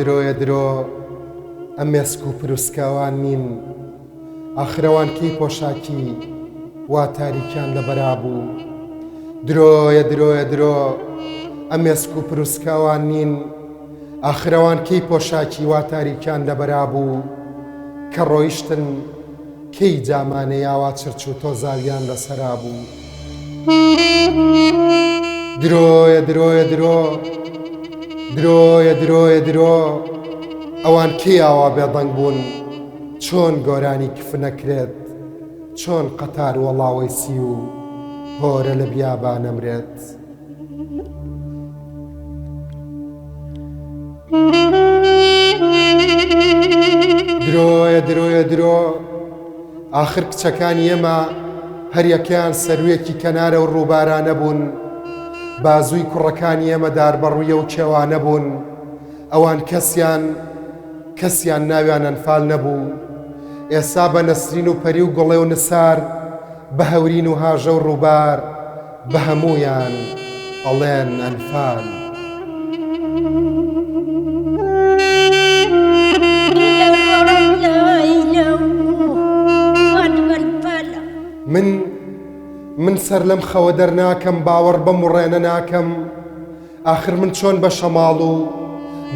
درۆیە درۆ ئەم ئێسک و پروسکە ئەوان نین ئاخر ئەوان کەی پۆشاکی وا تاریکیان لەبەرا بوو درۆیە درۆیە درۆ ئەم ئێسک و پروسکە ئەوان نین ئاخر ئەوان کەی پۆشاکی وا تاریکیان لەبەرا بوو کە ڕۆیشتن کەی جامانەی ئاوا چرچ و تۆزاویان لەسەرا بوو؟ درۆیە درۆیە درۆ درۆیە درۆیە درۆ ئەوان کەی ئاوا بێدەنگ بوون چۆن گۆرانی کفنەکرێت چۆن قەتار وەڵاوەی سی و هۆرە لە بیابا نەمرێت. درۆیە درۆیە درۆ ئاخر کچەکانی ئێمە هەریەکەیان سەرویەکی کەنارە و ڕووبارانە بوون بازووی کوڕەکانی ئێمە داربەڕوویە و کێوانە بوون ئەوان کەسیان کەسیان ناویان ئەنفال نەبوو ئێسا بە نەسرین و پەری و گوڵێ و نسار بە هەورین و هاژە و ڕووبار بە هەموویان ئەڵێن ئەنفال. من من سەر لەم خەوە دەرناکەم باوەڕ بەم وڕێنە ناکەم ئاخر من چۆن بە شەماڵ و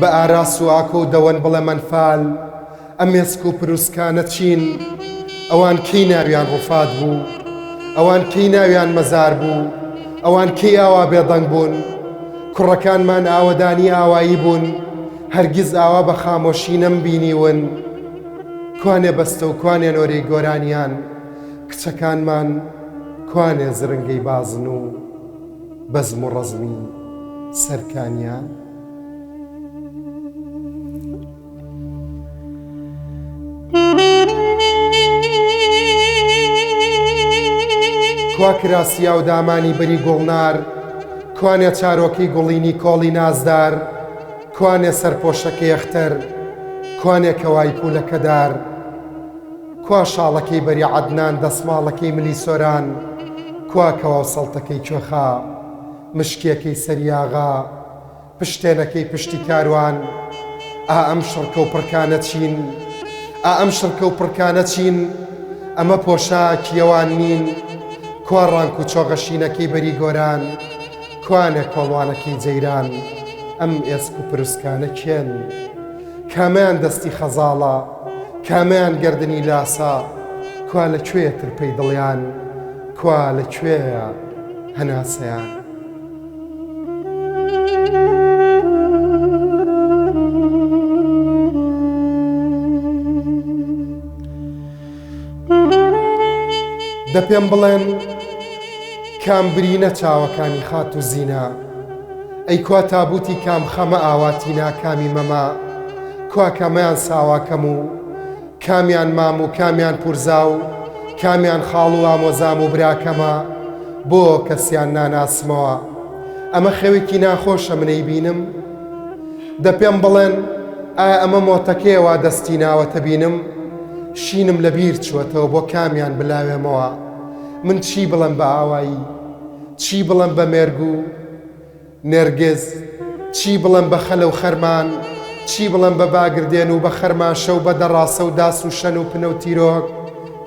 بە ئاراس و ئاکۆ و دەوەن بڵێم ئەنفال ئەم ئێسک و پروسکانە چین؟ ئەوان کەی ناویان ڕوفات بوو؟ ئەوان کەی ناویان مەزار بوو؟ ئەوان کەی ئاوا بێدەنگ بوون؟ کوڕەکانمان ئاوەدانی ئاوایی بوون، هەرگیز ئاوا بە خامۆشی نەمبینیون. کوانێ بەستە و کوانێ نۆرەی گۆرانیان؟ کچەکانمان کوانێ زرنگەی بازن و بەزم و ڕەزمی سەرکانیان؟ کوا کراسی و دامانی بەری گوڵنار کوانێ چارۆکەی گوڵینی کۆڵی نازدار کوانێ سەرپۆشەکەی ئەختەر کوانێ کەوای پولەکەدار کوا شاڵەکەی بەری عەدنان دەسماڵەکەی ملی سۆران کوا کەوا و سەڵتەکەی کوێخا مشکیەکەی سەریاغا پشتێنەکەی پشتی کاروان ئا ئەم شڕکە و پڕکانە چین؟ ئا ئەم شڕکە و پڕکانە چین؟ ئەمە پۆشاکی ئەوان نین؟ کوا ڕانک و چۆغە شینەکەی بەری گۆران؟ کوانێ کۆڵوانەکەی جەیران؟ ئەم ئێسک و پروسکانە کێن؟ کامەیان دەستی خەزاڵە؟ کامەیان گەردنی لاسە؟ کوا لە کوێیە ترپەی دڵیان؟ کوا لە کوێیە هەناسەیان؟ دە پێم بڵێن کام برینە چاوەکانی خاتوو زینا ئەی کوا تابوتی کام خەمە ئاواتی ناکامی مەمە کوا کامەیان ساواکەم و کامیان مام و کامیان پورزا و کامیان خاڵ و ئامۆزام و براکەمە بۆ کەسیان ناناسمەوە ئەمە خەوێکی ناخۆشە من ئەیبینم دە پێم بڵێن ئایا ئەمە مۆتەکەیە وا دەستی ناوەتە بینم شینم لە بیر چووەتەوە بۆ کامیان بلاوێمەوە من چی بڵێم بە ئاوایی چی بڵێم بە مێرگ و نێرگز، چی بڵێم بە خەلە و خەرمان، چی بڵێم بە باگردێن و بە خەرماشە و بە دەڕاسە و داس و شەن و پنە و تیرۆک،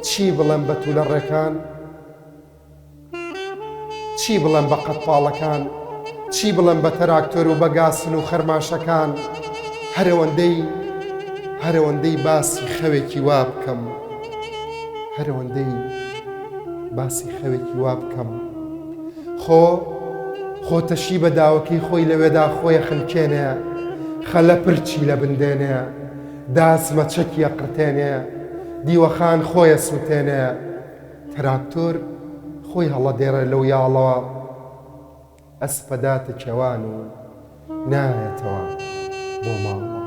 چی بڵێم بە تولە ڕێکان؟ چی بڵێم بە قەدپاڵەکان؟ چی بڵێم بە تەراکتۆر و بە گاسن و خەرماشەکان؟ هەرەوەندەی هەرەوەندەی باسی خەوێکی وا بکەم، هەرەوەندەی باسی خەوێکی وا بکەم. خۆ خۆ تەشی بە داوەکەی خۆی لەوێدا خۆی ئەخنکێنێ، خەلە پرچی لە بن دێنێ، داس مەچەکی ئەقرتێنێ، دیوەخان خۆی ئەسووتێنێ، تراکتۆر خۆی هەڵەدێڕێ لەو یاڵەوە ئەسپەداتە کێوان و. نایەتەوە بۆ ماڵەوە.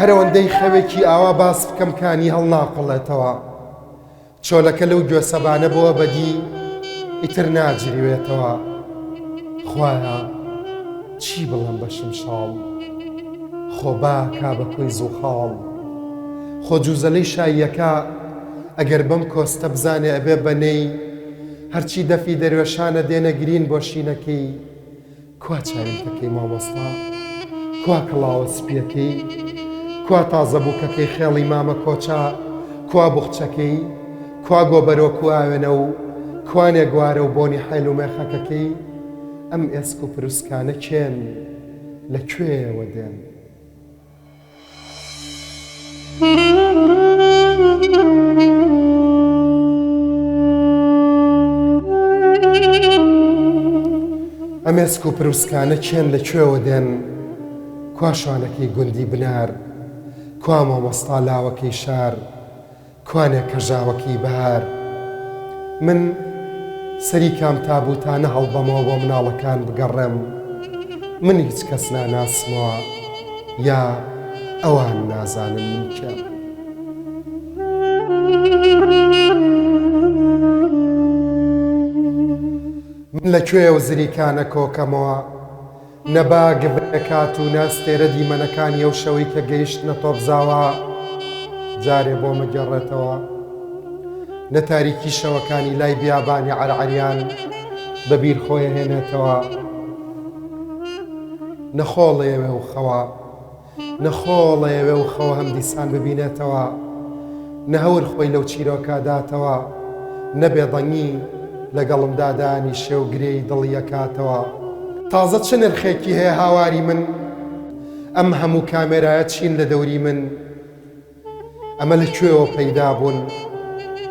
هەرەوەندەی خەوێکی ئاوا باس بکەم کانی هەڵناقوڵێتەوە. چۆلەکە لەو گوێسەبانە بۆ ئەبەدی ئیتر ناجریوێتەوە. خوایە چی بڵێم بە شمشاڵ؟ خۆ با کا بە کۆی زوخاڵ. خۆ جوزەلەی شاییەکە ئەگەر بەم کۆستە بزانێ ئەبێ بە نەی، هەرچی دەفی دەروێشانە دێنە گرین بۆ شینەکەی. کوا چاویلکەکەی مامۆستا؟ کوا کڵاوە سپییەکەی؟ کوا تازە بووکەکەی خێڵی مامە کۆچە؟ کوا بوخچەکەی؟ کوا گۆبەرۆک و ئاوێنە و کوانێ گوارە و بۆنی حێل و مێخەکەکەی؟ ئەم ئێسک و پروسکانە کێن؟ لە کوێیەوە دێن؟ ئەم ئێسک و پروسکانە کێن لە کوێوە دێن؟ کوا شوانەکەی گوندی بنار؟ کوا مامۆستا لاوەکەی شار؟ کوانێ کەژاوەکەی بەهار؟ من سەری کام تابووتانە هەڵبەمەوە بۆ مناڵەکان بگەڕێم؟ من هیچ کەس ناناسمەوە یا ئەوان نازانن من کێم؟ من لە کوێ ئەو زریکانە کۆکەمەوە؟ نە با گڤەکات و نە ئەستێرە دیمەنەکانی ئەو شەوەی کە گەیشتنە تۆپزاوا جارێ بۆم ئەگێڕێتەوە، نە تاریکی شەوەکانی لای بیابانی عەرعەریان بە بیر خۆی ئەهێنێتەوە، نە خۆڵ ئەیەوێ و خەوە. نە خۆڵ ئەیەوێ و خەوە هەمدیسان ببینێتەوە، نە هەور خۆی لەو چیرۆکە داتەوە، نە بێدەنگی لەگەڵمدا دانیشێ و گرێی دڵی ئەکاتەوە. تازە چ نرخێکی هەیە هاواری من؟ ئەم هەموو کامێرایە چین لە دەوری من؟ ئەمە لە کوێوە پەیدا بوون؟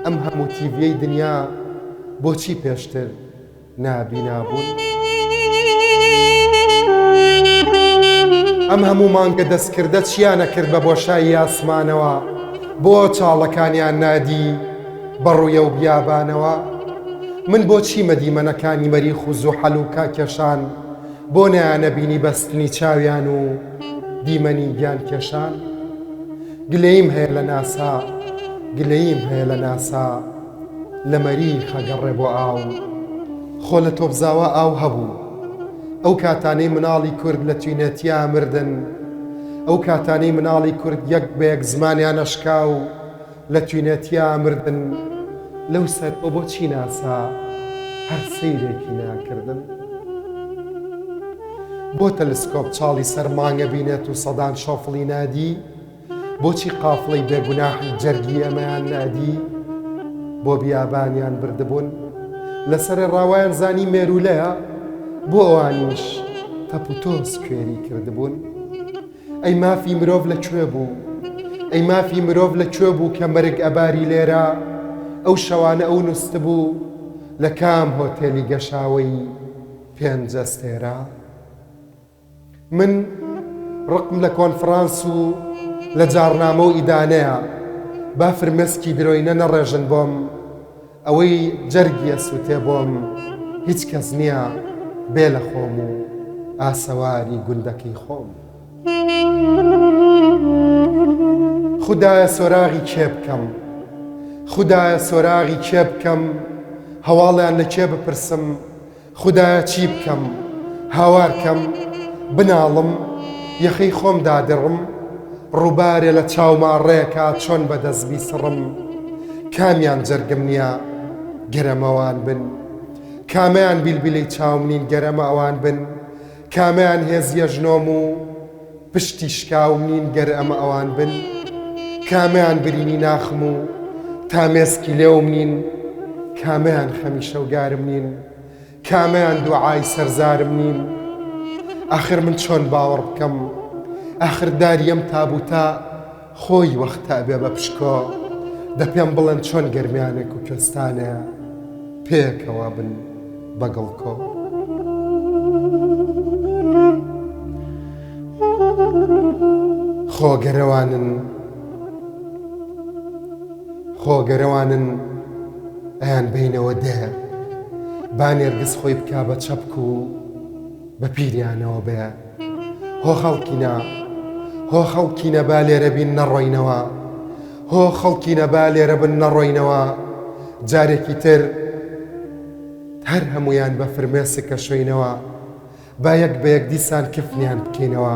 ئەم هەموو تیڤیەی دنیا بۆچی پێشتر نابینا بوون؟ ئەم هەموو مانگە دەستکردە چیانە کرد بە بۆشایی ئاسمانەوە؟ بۆ چاڵەکانیان نادی بە ڕوویە و بیابانەوە؟ من بۆچی مەدیمەنەکانی مەریخ و زوحەل و کاکێشان بۆ نەیانەبینی بەستنی چاویان و دیمەنی گیان کێشان؟ گلەییم هەیە لە ناسا، گلەییم هەیە لە ناسا، لە مەریخ ئەگەڕێ بۆ ئاو. خۆ لە تۆپزاوا ئاو هەبوو. ئەو کاتانەی مناڵی کورد لە تینێتیا مردن، ئەو کاتانەی مناڵی کورد یەک بە یەک زمانیان ئەشکا و لە تینێتیا مردن، لەو سەرەوە بۆچی ناسا هەر سەیرێکی ناکردن؟ بۆ تەلسکۆپ چاڵی سەر مانگ ئەبینێت و سەدان شۆفڵی نادی؟ بۆچی قافڵەی بێ گوناحی جەرگی ئێمەیان نەئەدی؟ بۆ بیابانیان بردبوون؟ لە سەرێ وایان زانی مێروولەیە؟ بۆ ئەوانیش تەپ و تۆز کوێری کردبوون؟ ئەی مافی مرۆڤ لە کوێ بوو؟ ئەی مافی مرۆڤ لە کوێ بوو کە مەرگ ئەباری لێرە؟ ئەو شەوانە ئەو نوستبوو لە کام هۆتێلی گەشاوەی پێنجەستێرە؟ من ڕقم لە کۆنفڕانس و لە جاڕنامە و ئیدانەیە، با فرمێسکی درۆینە نەڕێژن بۆم، ئەوەی جەرگی ئەسوتێ بۆم هیچ کەس نییە بێ لە خۆم و ئاسەواری گوندەکەی خۆم. خودایە سۆراغی کێ بکەم؟ خودایە سۆراغی کێ بکەم؟ هەواڵیان لە کێ بپرسم؟ خودایە چی بکەم؟ هاوار کەم؟ بناڵم؟ یەخەی خۆم دادڕم؟ ڕووبارێ لە چاوما ڕێکا چۆن بە دەست بیسڕم؟ کامیان جەرگم نییە گەرەمە وان بن؟ کامەیان بیلبیلەی چاوم نین گەرەمە ئەوان بن؟ کامەیان هێزی ئەژنۆم و پشتی شکاوم نین گەر ئەمە ئەوان بن؟ کامەیان برینی ناخم و تامێسکی لێوم نین؟ کامەیان خەمی شەوگارم نین؟ کامەیان دوعای سەر زارم نین؟ ئاخر من چۆن باوەڕ بکەم؟ ئاخر داری ئەم تابووتە خۆی وەختە ئەبێ بە پشکۆ، دە پێم بڵێن چۆن گەرمیانێک و کوێستانێ پێکەوە بن بە گڵکۆ؟ خۆ گەرەوانن، خۆ گەرەوانن ئەیانبەینەوە دێ، با نێرگز خۆی بکا بە چەپک و بە پیریانەوە بێ. هۆ خەڵکینە، هۆ خەڵکینە با لێرە بین نەڕۆینەوە، هۆ خەڵکینە با لێرە بن نەڕۆینەوە، جارێکی تر هەر هەموویان بە فرمێسک ئەشۆینەوە، با یەک بە یەک دیسان کفنیان بکەینەوە،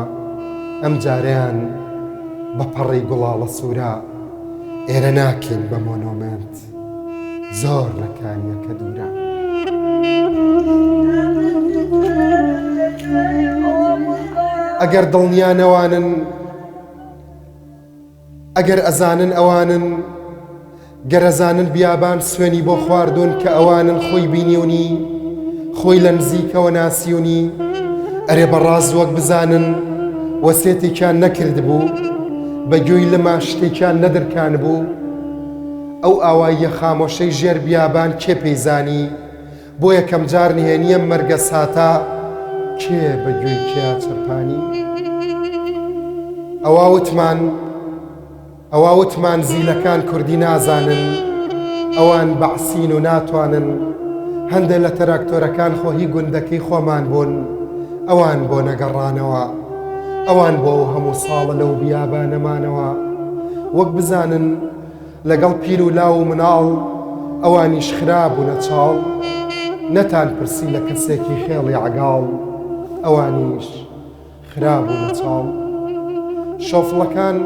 ئەم جارەیان بە پەڕەی گوڵاڵە سوورە. ئێرە ناکەین بە مۆنۆمێنت زۆر لە کانیەکە دوورە. ئەگەر دڵنیا نەوانن ئەگەر ئەزانن ئەوانن گەر ئەزانن بیابان سوێنی بۆ خواردوون کە ئەوانن خۆی بینیونی خۆی لە نزیکەوە ناسیونی ئەرێ بەڕاست وەک بزانن وەسێتێکیان نەکردبوو بە گوێی لما شتێکیان نەدرکانبوو ئەو ئاواییە خامۆشەی ژێر بیابان کێ پێی زانی بۆ یەکەم جار نهێنییەم مەرگەساتە کێ بە گوێی کێیا چرپانی ئەوا وتمان ئەوا وتمان زیلەکان کوردی نازانن ئەوان بەعسین و ناتوانن هەندێ لە تەراکتۆرەکان خۆ هی گوندەکەی خۆمان بوون ئەوان بۆ نەگەڕانەوە ئەوان بۆ ئەو هەموو ساڵە لەو بیابانە مانەوە وەک بزانن لەگەڵ پیر و لاو و مناڵ ئەوانیش خرابوونە چاڵ نەتان پرسی لە کەسێکی خێڵی عەگاڵ ئەوانیش خرابوونە چاڵ شۆفڵەکان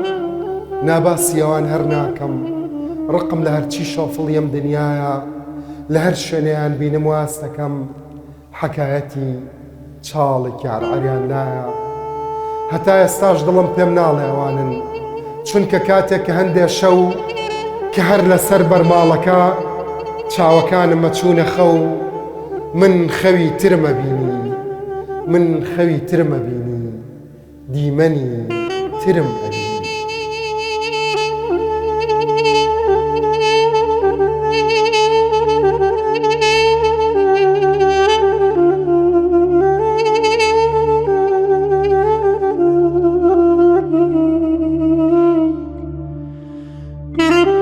نا باسی ئەوان هەر ناکەم ڕقم لە هەرچی شۆفڵی ئەم دنیایە لە هەر شوێنێیان بینم واز دەکەم حەکایەتی چاڵێکی عەرعەریان لایە هەتا ئێستاش دڵم پێم ناڵێ ئەوانن چونکە کاتێک کە هەندێ شەو کە هەر لەسەر بەرماڵەکە چاوەکانم ئەچوونە خەو من خەوی ترم ئەبینی من خەوی ترم ئەبینی دیمەنی ترم ئەبینی.